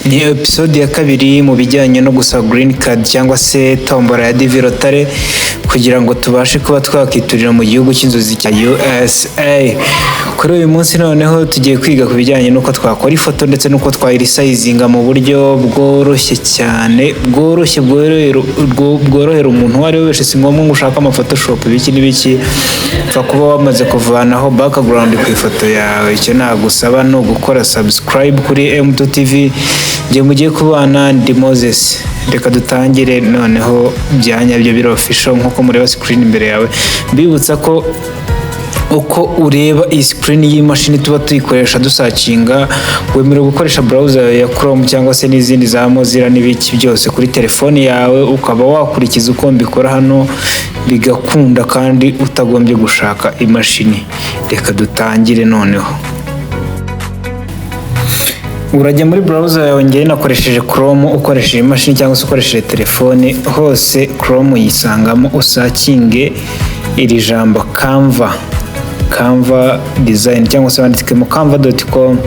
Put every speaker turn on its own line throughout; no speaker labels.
Ni episode ya kabiri mu bijyanye no gusaba green card cyangwa se tombora ya DV Lottery, kugira ngo tubashe kuba twakiturira mu gihugu cy'inzozi cya USA. Kuri uyu munsi noneho tugiye kwiga ku bijyanye n'uko twakora ifoto ndetse n'uko twayiresizinga mu buryo bworoshye cyane, bworoshye, bworohera umuntu uwo ari we wese. Si ngombwa ngo ushake amaPhotoshop, ibiki n'ibiki. Upfa kuba wamaze kuvanaho background ku ifoto yawe. Icyo nagusaba ni ugukora subscribe kuri M2 TV. Njye mugiye kubana ndi Moses. Reka dutangire noneho bya nyabyo, biri official, nk'uko mureba screen imbere yawe. Mbibutsa ko uko ureba iyi screen y'imashini tuba tuyikoresha dusearchinga. Wemerewe gukoresha browser ya Chrome cyangwa se n'izindi za Mozilla n'ibiki byose kuri telefoni yawe, ukaba wakurikiza uko mbikora hano bigakunda kandi utagombye gushaka imashini. Reka dutangire noneho. Urajya muri browser yawe. Ngewe nakoresheje Chrome. Ukoresheje imashini cyangwa se ukoresheje telefone, hose Chrome uyisangamo. Usearchinge iri jambo Canva, Canva design, cyangwa se wandikemo canva.com,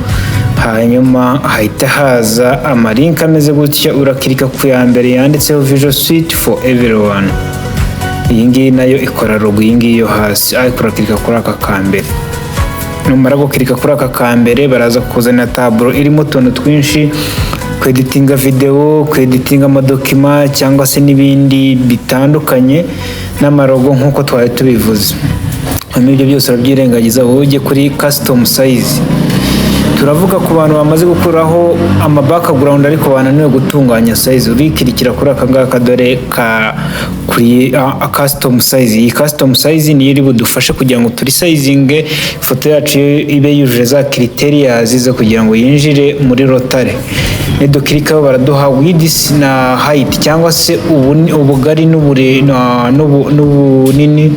hanyuma hahita haza amalinki ameze gutya. Urakirika ku ya mbere yanditseho "Visual Suite for everyone". Iyi ngiyi nayo ikora logo, iyi ngiyi yo hasi, ariko urakirika kuri aka ka mbere. Numara gukirika kuri aka ka mbere, baraza kukuzanira taburo irimo utuntu twinshi: kweditinga videwo, kweditinga amadocuma cyangwa se n'ibindi bitandukanye, n'amalogo nk'uko twari tubivuze. Hanyuma ibyo byose urabyirengagiza, wowe ujye kuri custom size. Turavuga ku bantu bamaze gukuraho ama background ariko bananiwe gutunganya size. Urikirikira kuri aka ngaka, dore ka kuri custom size. Iyi custom size niyo iri budufashe kugira ngo turesizinge ifoto yacu ibe yujuje za criteria zo kugira ngo yinjire muri lottery. Nidukirikaho, baraduha width na height, cyangwa se ubugari n'ubunini.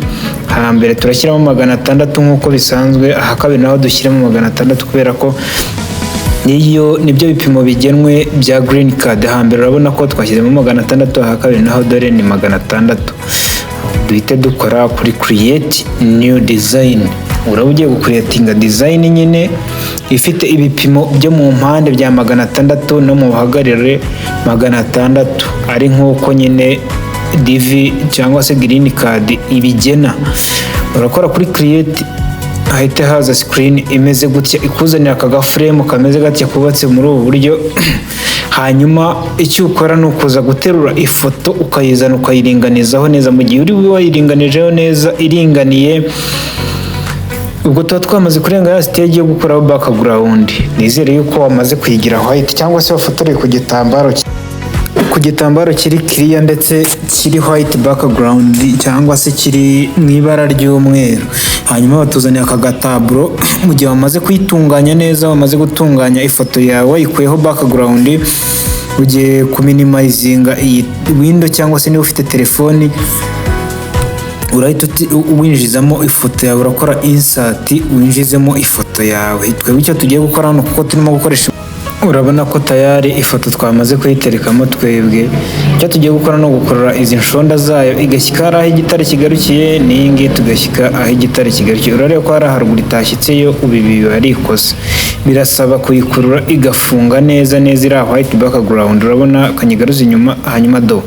Hambere turashyiramo 600 nk'uko bisanzwe, aha kabiri naho dushyiramo 600, kubera ko niyo nibyo bipimo bigenwe bya green card. Hambere urabona ko twashyizemo 600, aha kabiri naho dore ni 600. Duhite dukora kuri create new design. Uraba ugiye gucreatinga design nyine ifite ibipimo byo mu mpande bya 600 no mu buhagarire 600, ari nk'uko nyine DV cyangwa se green card ibigena. Urakora kuri create, hahita haza screen imeze gutya, ikuzanira aka gaframe kameze gutya, kubatse muri ubu buryo. Hanyuma icyo ukora ni ukuza guterura ifoto, ukayizana, ukayiringanizaho neza. Mu gihe uri bube wayiringanijeho neza, iringaniye, ubwo tuba twamaze kurenga ya stage yo gukuraho background. Nizere yuko wamaze kuyigira white, cyangwa se wafotoreye ku gitambaro kiri clear ndetse kiri white background, cyangwa se kiri mu ibara ry'umweru. Hanyuma batuzaniye aka gataburo. Mu gihe wamaze kuyitunganya neza, wamaze gutunganya ifoto yawe, wayikuyeho background, ugiye kuminimizinga iyi window, cyangwa se niba ufite telefoni urahita winjizamo ifoto yawe. Urakora insert, winjizemo ifoto yawe. Twebwe icyo tugiye gukora hano, kuko turimo gukoresha, urabona ko tayari ifoto twamaze kuyiterekamo. Twebwe icyo tugiye gukora ni ugukurura izi nshonda zayo, igashyika hari aho igitare kigarukiye, n'iyi ngiyi tugashyika aho igitare kigarukiye. Urareba ko hari haruguru itashyitseyo. Ubu ibi biba ari ikosa, birasaba kuyikurura igafunga neza neza iriya white background. Urabona kanyigaruza inyuma, hanyuma do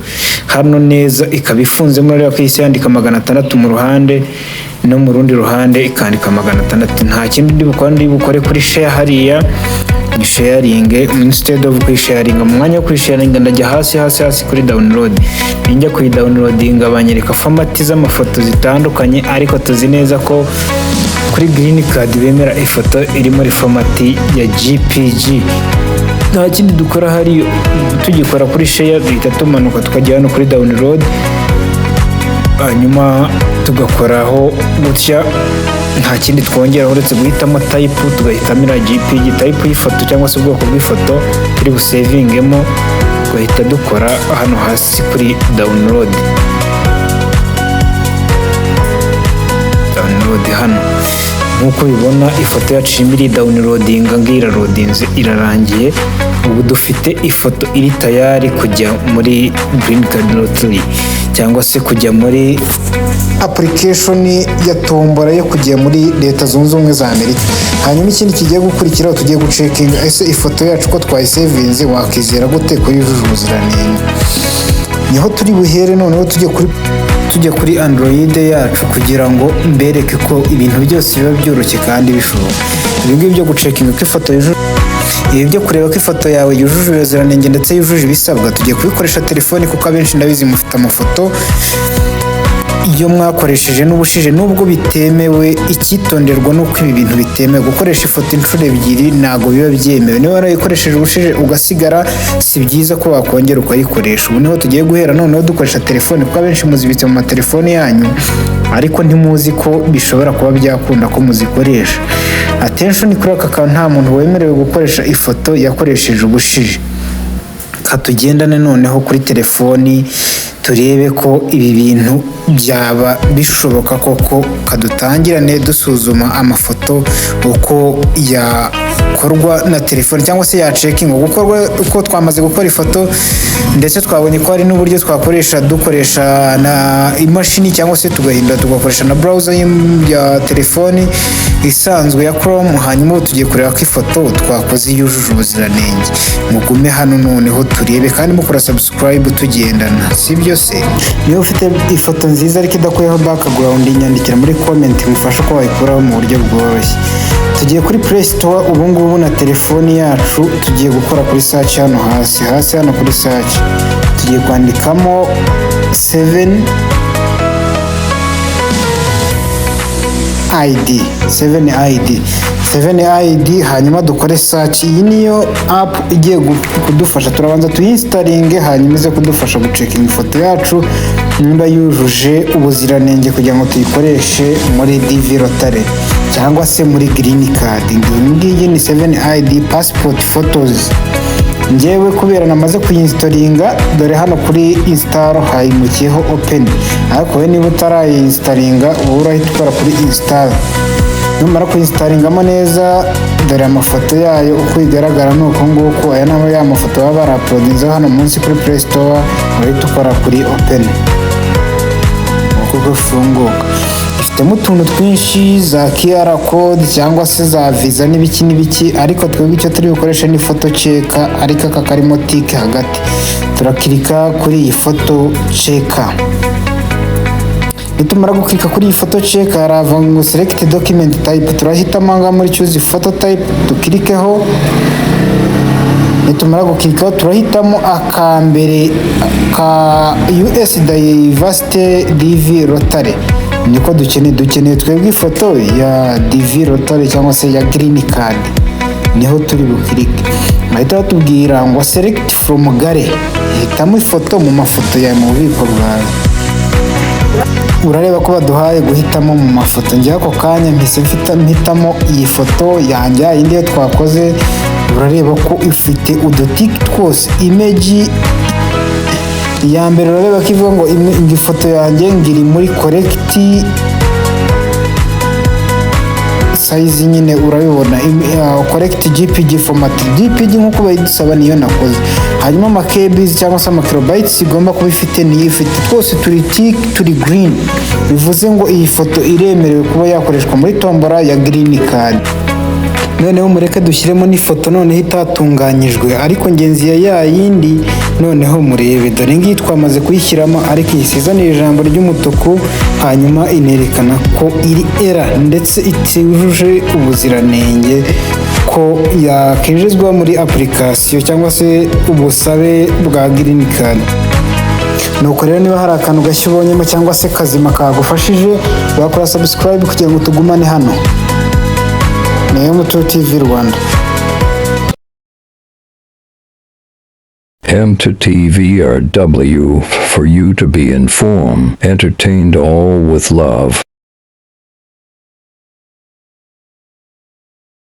hano neza ikaba ifunzemo. Urareba ko ihise yandika 600 mu ruhande, no mu rundi ruhande ikandika 600. Nta kindi ndi bukore, ndi bukore kuri share hariya, ni sharing. Instead of kuyisharinga, mu mwanya wo kuyisharinga, ndajya hasi hasi hasi kuri download. Ninjya kuyidownloadinga, banyereka format z'amafoto zitandukanye, ariko tuzi neza ko kuri green card bemera ifoto iri muri format ya JPG. Nta kindi dukora hari tugikora kuri share, duhita tumanuka tukajya hano kuri download, hanyuma tugakoraho gutya. Nta kindi twongeraho uretse guhitamo type, tugahitamo iriya JPG type y'ifoto cyangwa se ubwoko bw'ifoto turi busavingemo, tugahita dukora hano hasi kuri download. Download hano, nk'uko ubibona, ifoto yacu irimo iri downloadinga. Ngiyi iraloadinze, irarangiye. Ubu dufite ifoto iri tayari kujya muri green card lottery cyangwa se kujya muri application ya tombora yo kujya muri Leta Zunze Ubumwe za Amerika. Hanyuma ikindi kigiye gukurikiraho, tugiye gucheckinga: ese ifoto yacu ko twayisavinze, wakizera gute ko yujuje ubuziranenge? Niho turi buhere. Noneho tujya kuri Android yacu kugira ngo mbereke ko ibintu byose biba byoroshye kandi bishoboka. Ibi ngibi byo gucheckinga ko ifoto yujuje, ibi byo kureba ko ifoto yawe yujuje ubuziranenge ndetse yujuje ibisabwa, tugiye kubikoresha telefoni, kuko abenshi ndabizi mufite amafoto iyo mwakoresheje n'ubushije, nubwo bitemewe. Icyitonderwa ni uko ibi bintu bitemewe gukoresha ifoto inshuro ebyiri, ntabwo biba byemewe. Niba warayikoresheje ubushije ugasigara, si byiza ko wakongera ukayikoresha. Ubu niho tugiye guhera noneho dukoresha telefone, kuko abenshi muzibitse mu matelefone yanyu, ariko ntimuzi ko bishobora kuba byakunda ko muzikoresha. Attention kuri aka kantu: nta muntu wemerewe gukoresha ifoto yakoresheje ubushije. Katugendane noneho kuri telefoni, turebe ko ibi bintu byaba bishoboka koko. Kadutangirane dusuzuma amafoto uko yakorwa na telefoni cyangwa se yacheckinga gukorwa. Uko twamaze gukora ifoto, ndetse twabonye ko hari n'uburyo twakoresha dukoresha na imashini, cyangwa se tugahindura tugakoresha na browser ya telefoni isanzwe ya Chrome. Hanyuma ubu tugiye kureba ko ifoto twakoze yujuje ubuziranenge. Mugume hano noneho turebe, kandi mukora subscribe tugendana, si byo se? Niba ufite ifoto nziza ariko idakuyeho background, nyandikira muri comment ngufashe uko wayikuraho mu buryo bworoshye. Tugiye kuri Play Store ubu ngubu na telefoni yacu. Tugiye gukora kuri search hano hasi hasi, hano kuri search tugiye kwandikamo 7 ID, 7 ID, 7 ID, hanyuma dukore search. Iyi niyo app igiye kudufasha. Turabanza tuyinstallinge, hanyuma ize kudufasha gucheckinga ifoto yacu niba yujuje ubuziranenge kugira ngo tuyikoreshe muri DV Lottery cyangwa se muri green card. Iyi ngiyi ni 7 ID passport photos. Njyewe kubera namaze kuyinstallinga, dore hano kuri install hayimukiyeho open, ariko wowe niba utarayinstallinga, wowe urahita ukora kuri install. Numara kuyinsitallingamo neza, dore amafoto yayo uko igaragara ni uku nguku. Aya ni ya mafoto baba barauploadinzeho hano munsi kuri Play Store. Urahita ukora kuri open, uko ifunguka ifitemo utuntu twinshi, za QR code cyangwa se za visa n'ibiki n'ibiki, ariko twebwe icyo turi bukoreshe ni photo checker. Ariko aka karimo tick hagati, turaclicka kuri iyi photo checker. Nitumara guclicka kuri iyi photo checker, harava ngo select document type. Turahitamo aha ngaha muri choose photo type, duclickeho. Nitumara guclickaho, turahitamo akambere ka US Diversity DV Lottery, niko dukeneye. Twebwe ifoto ya DV Lottery cyangwa se ya green card, niho turi buclicke. Bahita batubwira ngo select from gallery, hitamo ifoto mu mafoto yawe, mu bubiko bwawe. Urareba ko baduhaye guhitamo mu mafoto. Njyewe ako kanya mpise mpitamo iyi foto yanjye, indi yo twakoze. Urareba ko ifite udutick twose. Image iya mbere, urareba ko ivuga ngo ifoto yanjye ngo iri muri correct size nyine, urabibona, correct JPG format, JPG nk'uko bayidusaba, niyo nakoze. Hanyuma ama KBs cyangwa se ama kilobytes igomba kuba ifite, niyo ifite. Twose turi tick, turi green, bivuze ngo iyi foto iremerewe kuba yakoreshwa muri tombora ya green card. Noneho mureke dushyiremo n'ifoto noneho itatunganyijwe, ariko ngenzi ya ya yindi. Noneho murebe, dore ngiyi twamaze kuyishyiramo, ariko iyi izanira ijambo ry'umutuku, hanyuma inerekana ko iri error ndetse itujuje ubuziranenge ko yakinjizwa muri application cyangwa se ubusabe bwa green card. Nuko rero, niba hari akantu gashya ubonyemo cyangwa se kazima kagufashije, wakora subscribe kugira ngo tugumane. Hano ni M2 TV Rwanda.
M2TV or W for you to be informed, entertained, all with love.